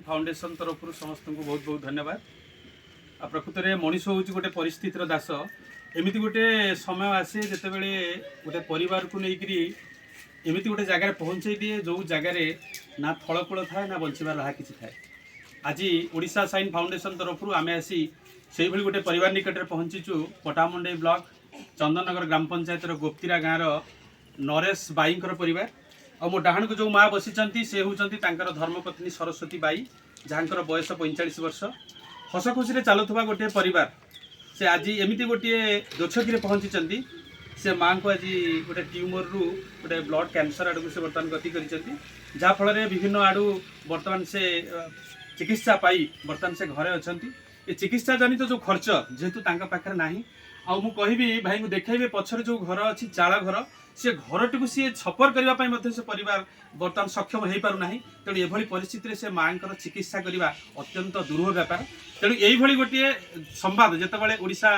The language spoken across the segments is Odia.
ଫାଉଣ୍ଡେସନ ତରଫରୁ ସମସ୍ତଙ୍କୁ ବହୁତ ବହୁତ ଧନ୍ୟବାଦ। ଆଉ ପ୍ରକୃତରେ ମଣିଷ ହେଉଛି ଗୋଟେ ପରିସ୍ଥିତିର ଦାସ। ଏମିତି ଗୋଟେ ସମୟ ଆସେ, ଯେତେବେଳେ ଗୋଟେ ପରିବାରକୁ ନେଇକରି ଏମିତି ଗୋଟେ ଜାଗାରେ ପହଞ୍ଚେଇ ଦିଏ, ଯେଉଁ ଜାଗାରେ ନା ଥଳକୂଳ ଥାଏ, ନା ବଞ୍ଚିବାର ରାହା କିଛି ଥାଏ। ଆଜି ଓଡ଼ିଶା ସାଇନ୍ ଫାଉଣ୍ଡେସନ ତରଫରୁ ଆମେ ଆସି ସେଇଭଳି ଗୋଟେ ପରିବାର ନିକଟରେ ପହଞ୍ଚିଛୁ। ପଟ୍ଟାମୁଣ୍ଡାଇ ବ୍ଲକ ଚନ୍ଦନନଗର ଗ୍ରାମ ପଞ୍ଚାୟତର ଗୋପ୍ତିରା ଗାଁର ନରେଶ ବାଇଙ୍କର ପରିବାର। ଆଉ ମୋ ଡାହାଣକୁ ଯେଉଁ ମା ବସିଛନ୍ତି, ସେ ହେଉଛନ୍ତି ତାଙ୍କର ଧର୍ମପତ୍ନୀ ସରସ୍ୱତୀ ବାଇ, ଯାହାଙ୍କର ବୟସ 45 ବର୍ଷ। ହସ ଖୁସିରେ ଚାଲୁଥିବା ଗୋଟିଏ ପରିବାର, ସେ ଆଜି ଏମିତି ଗୋଟିଏ ଦୋଛକିରେ ପହଞ୍ଚିଛନ୍ତି। ସେ ମାଆଙ୍କୁ ଆଜି ଗୋଟେ ଟ୍ୟୁମରରୁ ଗୋଟେ ବ୍ଲଡ୍ କ୍ୟାନ୍ସର ଆଡ଼କୁ ସେ ବର୍ତ୍ତମାନ ଗତି କରିଛନ୍ତି, ଯାହାଫଳରେ ବିଭିନ୍ନ ଆଡ଼ୁ ବର୍ତ୍ତମାନ ସେ ଚିକିତ୍ସା ପାଇ ବର୍ତ୍ତମାନ ସେ ଘରେ ଅଛନ୍ତି। ଏ ଚିକିତ୍ସା ଜନିତ ଯେଉଁ ଖର୍ଚ୍ଚ, ଯେହେତୁ ତାଙ୍କ ପାଖରେ ନାହିଁ। ଆଉ ମୁଁ କହିବି, ଭାଇଙ୍କୁ ଦେଖେଇବେ, ପଛରେ ଯେଉଁ ଘର ଅଛି, ଚାଳ ଘର, ସେ ଘରଟିକୁ ସିଏ ଛପର କରିବା ପାଇଁ ମଧ୍ୟ ସେ ପରିବାର ବର୍ତ୍ତମାନ ସକ୍ଷମ ହେଇପାରୁନାହିଁ। ତେଣୁ ଏଭଳି ପରିସ୍ଥିତିରେ ସେ ମାଆଙ୍କର ଚିକିତ୍ସା କରିବା ଅତ୍ୟନ୍ତ ଦୁରୂହ ବ୍ୟାପାର। ତେଣୁ ଏଇଭଳି ଗୋଟିଏ ସମ୍ବାଦ ଯେତେବେଳେ ଓଡ଼ିଶା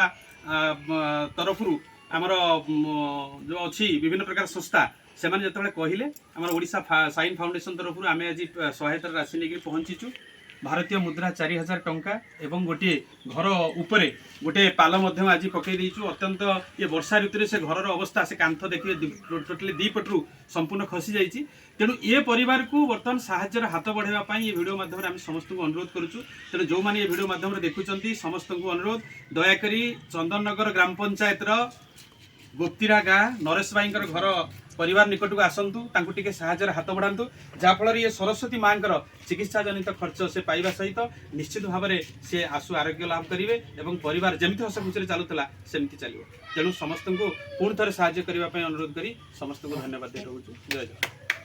ତରଫରୁ ଆମର ଯେଉଁ ଅଛି ବିଭିନ୍ନ ପ୍ରକାର ସଂସ୍ଥା, ସେମାନେ ଯେତେବେଳେ କହିଲେ, ଆମର ଓଡ଼ିଶା ସାଇନ୍ ଫାଉଣ୍ଡେସନ ତରଫରୁ ଆମେ ଆଜି ସହାୟତାର ରାଶି ନେଇକି ପହଞ୍ଚିଛୁ। ଭାରତୀୟ ମୁଦ୍ରା 4000 ଟଙ୍କା ଏବଂ ଗୋଟିଏ ଘର ଉପରେ ଗୋଟିଏ ପାଲ ମଧ୍ୟ ଆଜି ପକାଇ ଦେଇଛୁ। ଅତ୍ୟନ୍ତ ଏ ବର୍ଷା ଋତୁରେ ସେ ଘରର ଅବସ୍ଥା, ସେ କାନ୍ଥ ଦେଖିବେ, ଟୋଟାଲି ଦି ପଟରୁ ସମ୍ପୂର୍ଣ୍ଣ ଖସି ଯାଇଛି। ତେଣୁ ଏ ପରିବାରକୁ ବର୍ତ୍ତମାନ ସାହାଯ୍ୟର ହାତ ବଢ଼ାଇବା ପାଇଁ ଏ ଭିଡ଼ିଓ ମାଧ୍ୟମରେ ଆମେ ସମସ୍ତଙ୍କୁ ଅନୁରୋଧ କରୁଛୁ। ତେଣୁ ଯେଉଁମାନେ ଏ ଭିଡ଼ିଓ ମାଧ୍ୟମରେ ଦେଖୁଛନ୍ତି, ସମସ୍ତଙ୍କୁ ଅନୁରୋଧ, ଦୟାକରି ଚନ୍ଦନନଗର ଗ୍ରାମ ପଞ୍ଚାୟତର ଗୋପ୍ତିରା ଗାଁ ନରେଶ ଭାଇଙ୍କର ଘର ପରିବାର ନିକଟକୁ ଆସନ୍ତୁ, ତାଙ୍କୁ ଟିକେ ସାହାଯ୍ୟର ହାତ ବଢ଼ାନ୍ତୁ, ଯାହାଫଳରେ ଇଏ ସରସ୍ୱତୀ ମାଙ୍କର ଚିକିତ୍ସା ଜନିତ ଖର୍ଚ୍ଚ ସେ ପାଇବା ସହିତ ନିଶ୍ଚିତ ଭାବରେ ସେ ଆଶୁ ଆରୋଗ୍ୟ ଲାଭ କରିବେ ଏବଂ ପରିବାର ଯେମିତି ହସ ଖୁସିରେ ଚାଲୁଥିଲା, ସେମିତି ଚାଲିବ। ତେଣୁ ସମସ୍ତଙ୍କୁ ପୁଣି ଥରେ ସାହାଯ୍ୟ କରିବା ପାଇଁ ଅନୁରୋଧ କରି ସମସ୍ତଙ୍କୁ ଧନ୍ୟବାଦ ଦେଇ ରହୁଛୁ। ଜୟ ଜଗନ୍ନାଥ।